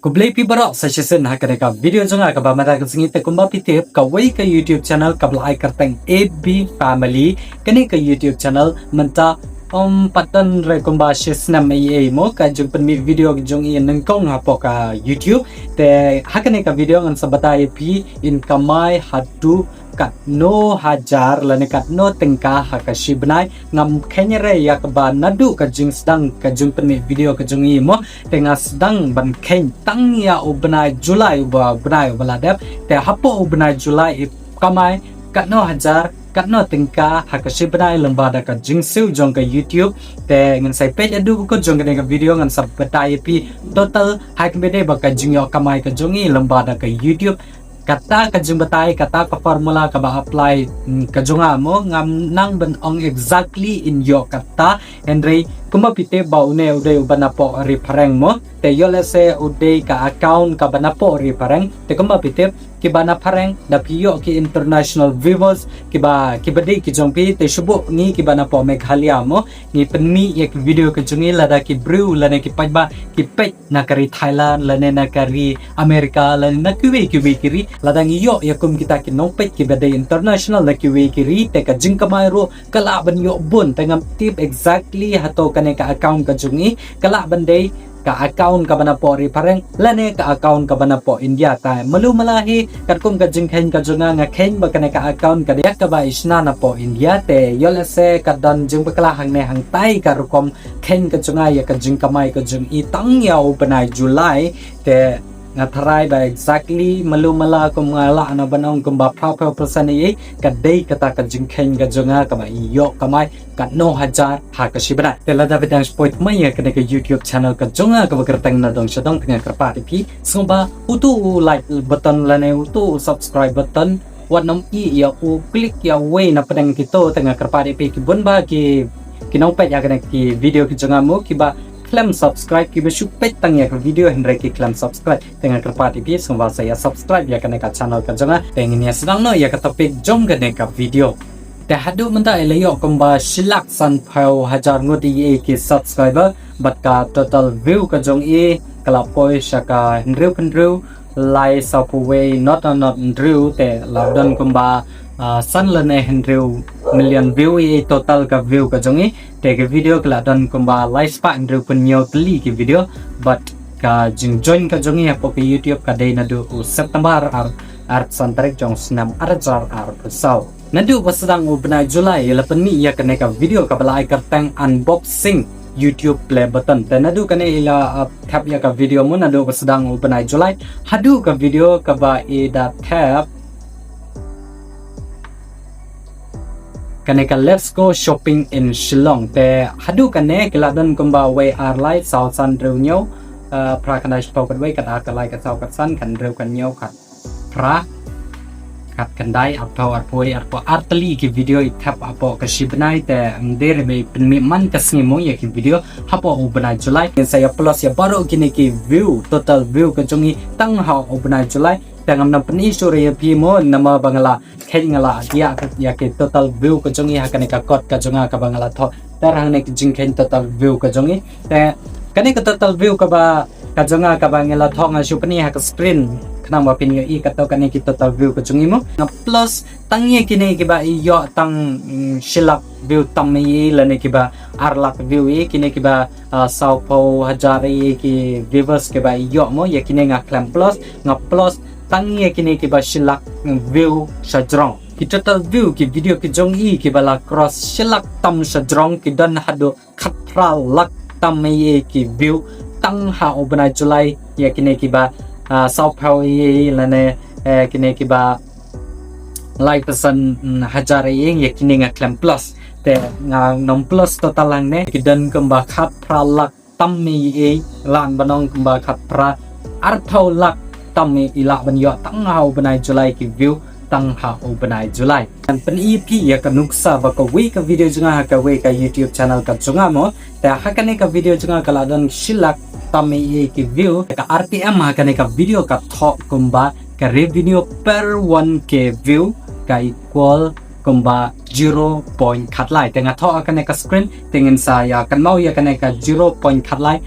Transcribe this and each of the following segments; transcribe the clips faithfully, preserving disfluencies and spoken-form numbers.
Khublei phi baroh sa shisien ha kane ka video jong nga kaba mynta ka sngi. Te kumba phi tip, kawei ka YouTube channel kaba la ai kyrteng A B Family. Kane ka YouTube channel mynta ym pat don re kumba shi snem ei ei mo ka jingpynmih video jong i nyngkong hapoh ka YouTube. Te ha kane ka video ngan sa batai ïa phi in kamai haduh katno hajar lane katno tyngka ha ka shi bnai. Ngam kheiñ re ïa kaba naduh ka jingsdang ka jingpynmih video ka jong i mo. Te nga sdang ban kheiñ tang ïa u bnai July uba bnai uba la dep. Te hapoh u bnai July i kamai katno hajar katno tyngka ha ka shi bnai lyngba da ka jingsiew jong ka YouTube. Te ngan sa peit haduh ba kut jong kane ka video ngan sa batai ïa phi total ha ka bynta ba ka jingïoh kamai ka jong i lyngba da ka YouTube. Kata ka jingbatai, kata ka formula kaba apply, mm, ka jong nga mo, ngam nang ban ong exactly in ïoh kata, hynrei kumba phi tip ba une u dei uba napoh ri phareng mo. Te ïoh lehse u dei ka account kaba napoh ri phareng. Te kumba phi tip, kiba na phareng da phi ïoh ki international viewers, kiba, kiba dei ki jong phi, te shu buh ngi kiba napoh Meghalaya mo, ngi pynmih ïa ki video ka jong i lada ki briew lane ki paidbah ki peit na ka ri Thailand lane na ka ri America lane na kiwei kiwei ki ri, lada ngi ïoh ïa kum kita ki nongpeit kiba dei international na kiwei ki ri, te ka jingkamai ruh ka lah ban ïoh bun. Te ngam tip exactly hato kane ka account ka jong i ka lah ban dei ka account kaba napoh ri phareng lane ka account kaba napoh India. Te malu mala hi, katkum ka jingkheiñ ka jong nga, nga kheiñ ba kane ka account ka dei kaba i shna napoh India. Te ïoh lehse ka don jingbakla hangne hangtai ka rukom kheiñ ka jong nga ïa ka jingkamai ka jong i tang ïa u bnai July. Te nga tharai ba exactly malu mala kum nga lah na ban ong kumba phra phew percent i ka dei kata ka jingkheiñ ka jong nga kaba i ïoh kamai katno hajar ha ka shi bnai. Te lada phi dang shu poi thymmai ïa kane ka YouTube channel ka jong nga kaba kyrteng Nadong Shadong, te nga kyrpad ïa phi sngewbha uto u like button lane uto u subscribe button, wat nym ïeh ïa u click ïa uwei na pdeng kito. Te nga kyrpad ïa phi ki bun ba ki, ki nongpeit ïa kane ki video ki jong nga mo kiba khlem subscribe, kiba shu peit tang ïa ka video hynrei ki khlem subscribe. Te nga kyrpad ïa phi sngewbha sa ïa subscribe ïa kane ka channel ka jong nga. Te ngin ïa sdang noh ïa ka topic jong kane ka video. Te haduh mynta i la ïoh kumba shi lak san phew hajar ngut i ki subscriber, bad ka total view ka jong i ka la poi sha ka hynriew phew hynriew lai saw phew wei not not not hynriew. Te la don kumba, ah, san lane hynriew million view i total ka view ka jong i. Te ka video ka la don kumba lai spah hynriew phew hynñiew tylli ki video, bad ka jingjoin ka jong i hapoh ka YouTube ka dei naduh u September ar, arphew san tarik jong snem ar hajar arphew saw. Naduh ba sdang u bnai July i la pynmih ïa kane ka video kaba la ai kyrteng unboxing YouTube play button. Te naduh kane i la, ah, thep ïa ka video mo, naduh ba sdang u bnai July haduh ka video kaba i da thep kane ka Let's Go Shopping in Shillong. Te haduh kane ki la don kumba wei ar lai saw san hynriew hynñiew, ah, phra khyndai shiphew khatwei khatar khatlai khatsaw khatsan khathynriew khathynñiew khat phra, khatkhyndai, arphew, arphew ar tylli ki video i thep hapoh ka shi bnai. Te ym dei re ba i pynmih man ka sngi mo ïa ki video hapoh u bnai July. Ngin sa ïa plus ïa baroh kine ki view, total view ka jong i tang ha u bnai July. Te ngam nang pyni shuh re ïa phi mo, namar ba nga la kheiñ, nga la ïa, ïa ki total view ka jong i ha kane ka kot ka jong nga kaba nga la thoh. Te hangne ka jingkheiñ total view ka jong i. Te kane ka total view kaba ka jong nga kaba nga la thoh nga shu pyni ha ka screen khnang ba phin ïohi kato kane ki total view ka jong i mo. Nga plus tang ïa kine kiba i ïoh tang, mm, shi lak view tam i lane kiba ar lak view i, kine kiba, ah, saw phew hajar i ki viewers kiba i ïoh mo, ïa kine nga khlem plus, nga plus tang ïa kine kiba shi lak view shajrong. Ki total view ki video ki jong i kiba la cross shi lak tam shajrong ki don haduh khatphra lak tam i ki view tang ha u bnai July, ïa kine kiba, ah, saw phew i lane, eh, kine kiba lai phew san, mm, hajar i, ïa kine nga khlem plus. Te nga nang plus total hangne ki don kumba khatphra lak tam i, lah ban ong kumba khatphra arphew lak tam i lah ban ïoh tang ha u bnai July ki view tang ha u bnai July. Ngan pyni phi ïa ka nuksa ba kawei ka video jong nga ha kawei ka YouTube channel ka jong nga mo. Te ha kane ka video jong nga ka la don shi lak tam i ki view. Ka R P M ha kane ka video ka thoh kumba ka revenue per one K view ka equal kumba zero point khatlai. Te nga thoh ha kane ka screen, te ngin sa ïa kynmaw ïa kane ka zero point khatlai,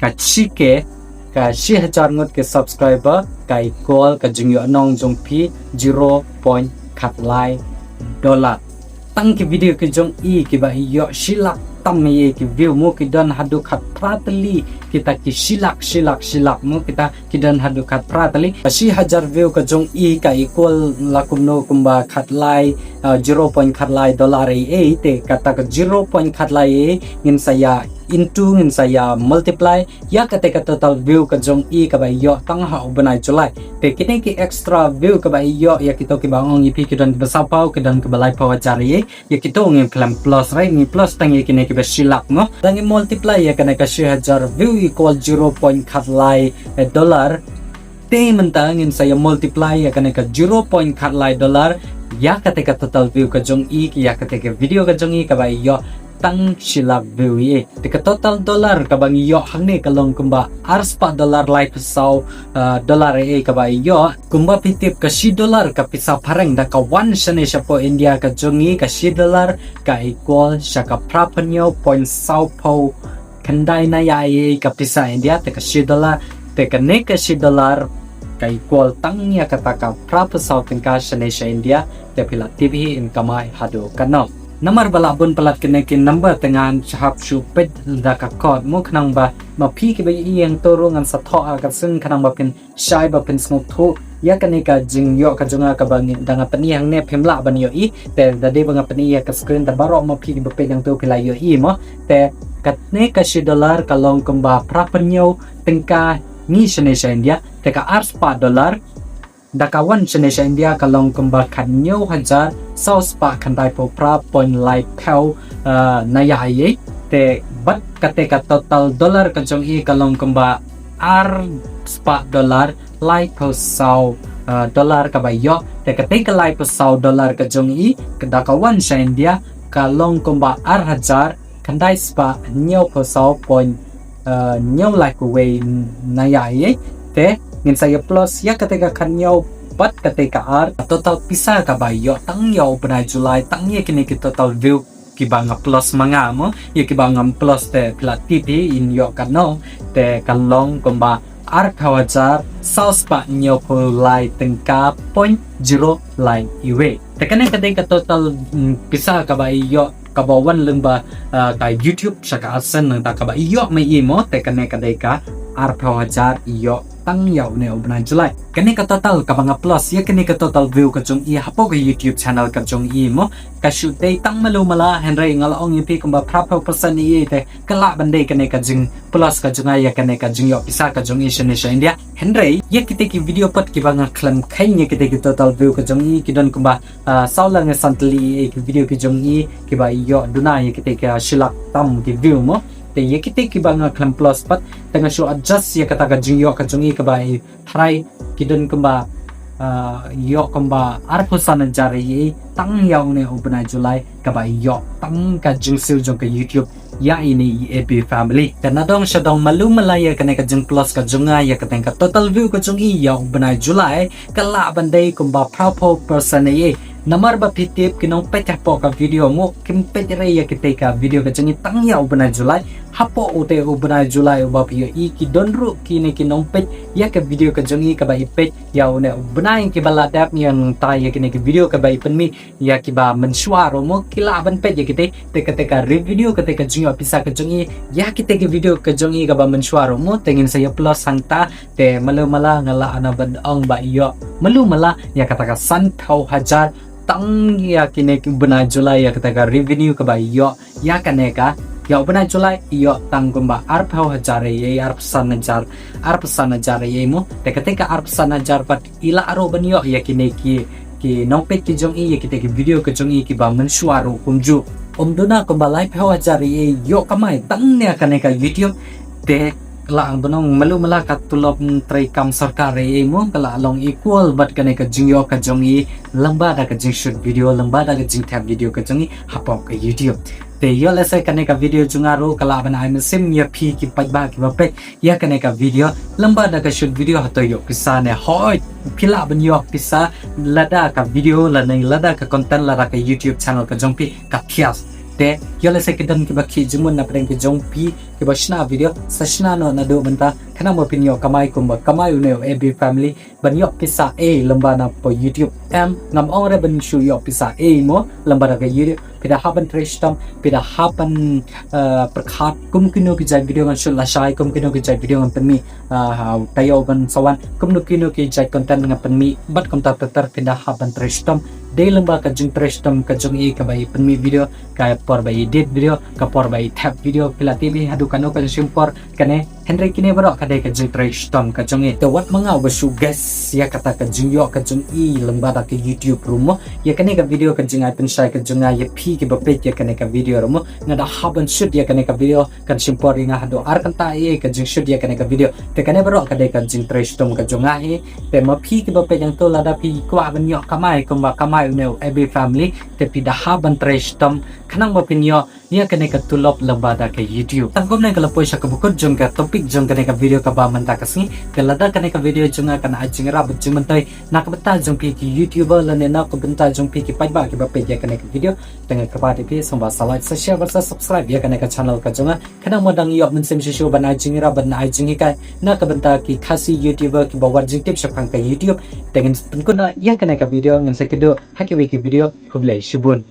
ka shi K ka shi hajar ngut ki subscriber ka equal ka jingïoh nong jong phi zero point khatlai dollar. Tang ki video ki jong i kiba i ïoh shi lak tam i ki view mo ki don haduh khatphra tylli kita ki shi lak shi lak shi lak mo kita ki don haduh khatphra tylli. Ka shi hajar view ka jong i ka equal la kumno kumba khatlai, uh, zero point khatlai dollar i e te kata ka zero point khatlai i ngin sa ïa into ngin sa ïa multiply ïa kata ka total view ka jong i kaba i ïoh tang ha u bnai July. Te kine ki extra view kaba i ïoh ïa kito kiba ong i phi ki don kiba saw phew ki don kiba lai phew hajar i ïa kito ngin khlem plus, right? Ngin plus tang ïa kine kiba shi lak mo. Tang i multiply ïa kane ka shi hajar view equal zero point khatlai, eh, dollar. Te mynta ngin sa ïa multiply ïa kane ka zero point khatlai dollar ïa kata ka total view ka jong i ïa kata ka video ka jong i kaba i ïoh tang shi lak view i. Te ka total dollar kaba ngi ïoh hangne ka long kumba arspah dollar laiphew saw, uh, dollar i kaba i ïoh. Kumba phi tip ka shi dollar ka pisa phareng da ka wan shane shapoh India ka jong i ka shi dollar ka equal sha ka phraphew hynñiew point saw phew khyndai na ïa i ka pisa India te ka shi dollar te kane ka shi dollar ka equal tang ïa kata ka phraphew saw tyngka shane sha India te phi la tip hi in kamai haduh katno. Namar ba la bun palat kine ki number te ngan hap shu peit da ka code mo khnang ba ma phi kiba i ïeng to ruh ngan sa thoh ha ka sien khnang ba phin shai ba phin sngewthuh ïa kane ka jingïoh ka jong nga kaba ngi da nga pyni hangne phim lah ban ïoh i te da dei ba nga pyni ïa ka screen da baroh ma phi kiba peit nangto phi la ïoh i mo. Te kane ka shi dollar ka long kumba phraphew hynñiew tyngka ngi shane sha India te ka arspah dollar da ka wan shane sha India ka long kumba khathynñiew hajar saw spah khyndai phew phra point laiphew, uh, na ïa i. Te bad kata ka total dollar ka jong i ka long kumba arspah dollar laiphew saw, uh, dollar kaba i ïoh. Te kata ka laiphew saw dollar ka jong i ka da ka wan sha India ka long kumba ar hajar khyndai spah hynñiew phew saw point, uh, hynñiew laiphew wei na ïa i. Te ngin sa ïa plus ïa kata ka khathynñiew bad kata ka ar total pisa kaba i ïoh tang ïa u bnai July tang ïa kine ki total view kiba nga plus ma nga mo ïa kiba ngam plus te phi la tip hi in ïoh katno te ka long kumba arphew hajar saw spah hynñiew phew lai tyngka point zero lai i wei. Te kane ka dei ka total, mm, pisa kaba i ïoh kaba wan lyngba, ah, ka YouTube sha ka AdSense nangta kaba i ïoh ma i mo te kane ka dei ka arphew hajar i ïoh tang ïa une u bnai July. Kane ka total kaba nga plus ïa kane ka total view ka jong i hapoh ka YouTube channel ka jong i mo ka shu dei tang malu mala hynrei nga la ong ïa phi kumba phraphew percent i te ka lah ban dei kane ka jing plus ka jong nga ïa kane ka jingïoh pisa ka jong i shane sha India. Hynrei ïa kita ki video pat kiba nga khlem kheiñ ïa kita ki total view ka jong i ki don kumba, ah, saw lane san tylli ïa ki video ki jong i kiba ïoh duna ïa kita ki, ah, shi lak tam ki view mo. Te ïa kita kiba nga khlem plus pat te nga shu adjust ïa kata ka jingïoh ka jong i kaba i tharai ki don kumba, ah, ïoh kumba arphew san hajar i tang ïa une u bnai July kaba ïoh tang ka jingsiew jong ka YouTube ïa ine i A P family. Te na dong sha dong malu mala ïa kane ka jing plus ka jong nga ïa kane ka total view ka jong i ïa u bnai July ka lah ban dei kumba phraphew percent i. Namar ba phi tip ki nongpeit hapoh ka video mo kim peit re ïa kite ka video ka jong i tang ïa u bnai July. Hapoh ute u bnai July uba phi ïoh i ki don ruh kine ki nongpeit ïa ka video ka jong i kaba i peit ïa une u bnai kiba la dep ïa nangta ïa kine ki video kaba i pynmih ïa kiba mynshuwa ruh mo ki lah ban peit ïa kite te kata ka revenue kata ka jingïoh pisa ka jong i ïa kite ki video ka jong i kaba mynshuwa ruh mo te ngin sa ïa plus hangta te malu mala nga lah na ban ong ba ïoh malu mala ïa kata ka san phew hajar tang ïa kine ki bnai July ïa kata ka revenue kaba ïoh ïa kane ka ïa u bnai July ïoh tang kumba arphew hajar ïa arphew san hajar arphew san hajar ïa mo te kata ka arphew san hajar pat i lah ruh ban ïoh ïa kine ki ki nongpeit ki jong i ïa kite ki video ki jong i kiba mynshuwa ruh kumjuh. Um duna kumba laiphew hajar ïa ïoh kamai tang ne kane ka YouTube te ka lah ang duna malu mala ka tulop treikam sorkar ïa mo ka lah long equal bad kane ka jingïoh ka jong i lyngba da ka jingshoot video lyngba da ka jingthep video ka jong i hapoh ka YouTube. Te ïoh lehse kane ka video jong nga ruh ka lah ban ai mynsiem ïa phi ki paidbah kiba peit ïa kane ka video lyngba da ka shoot video hato ïoh pisa ne hooid phi lah ban ïoh pisa lada ka video lane lada ka content lada ka YouTube channel ka jong phi ka thiah. Te ïoh lehse ki don kiba khih jingmut na pdeng ki jong phi kiba shna video, sa shna noh naduh mynta khnang ba phin ïoh kamai kumba kamai une u A B family ban ïoh pisa ei lyngba na poh YouTube. Em, ngam ong re ban shu ïoh pisa ei mo lyngba da ka YouTube. Phi da hap ban trei shitom, phi da hap ban, eh, pyrkhat kum kino ki jait video ngan shoot lashai, kum kino ki jait video ngan pynmih, eh, ha u taïew ban sa wan, kum kino ki jait content ngan pynmih, bad kumta ter ter phi da hap ban trei shitom. Dei lyngba ka jingtrei shitom ka jong i kaba i pynmih video, ka por ba i edit video, ka por ba i thep video, phi la tip hi haduh kano ka jingshim por, kane, hynrei kine baroh ka dei ka jingtrei shitom ka jong i. Te wat ma nga uba shu guess ïa kata ka jingïoh ka jong i lyngba da ka YouTube ruh mo. Ïa kane ka video ka jingai pynshai ka jong nga ïa phi kiba peit ïa kane ka video ruh mo. Nga da hap ban shoot ïa kane ka video, kan shim por ïa nga haduh ar kynta ei ei ka jingshoot ïa kane ka video. Te kane baroh ka dei ka jingtrei shitom ka jong nga hi. Te ma phi kiba peit hangto lada phi kwah ban ïoh kamai kumba kamai une u A B family, te phi da hap ban trei shitom khnang ba phin ïoh ïa kane ka tulop lyngba da ka YouTube. Tang kumne ka la poi sha kaba kut jong ka topic jong kane ka video kaba mynta ka sngi. Te lada kane ka video jong nga kan ai jingïarap bad jingmyntoi na ka bynta jong phi ki YouTuber lane na ka bynta jong phi ki paidbah kiba peit ïa kane ka video, te nga kyrpad ïa phi sngewbha sa like, sa share bad sa subscribe ïa kane ka channel ka jong nga. Khnang ba dang ïoh mynsiem shisha ban ai jingïarap bad ai jinghikai na ka bynta ki Khasi YouTuber kiba wad jingtip shaphang ka YouTube. Te ngin pynkut noh ïa kane ka video, ngin sa kynduh ha kiwei ki video. Khublei shibun.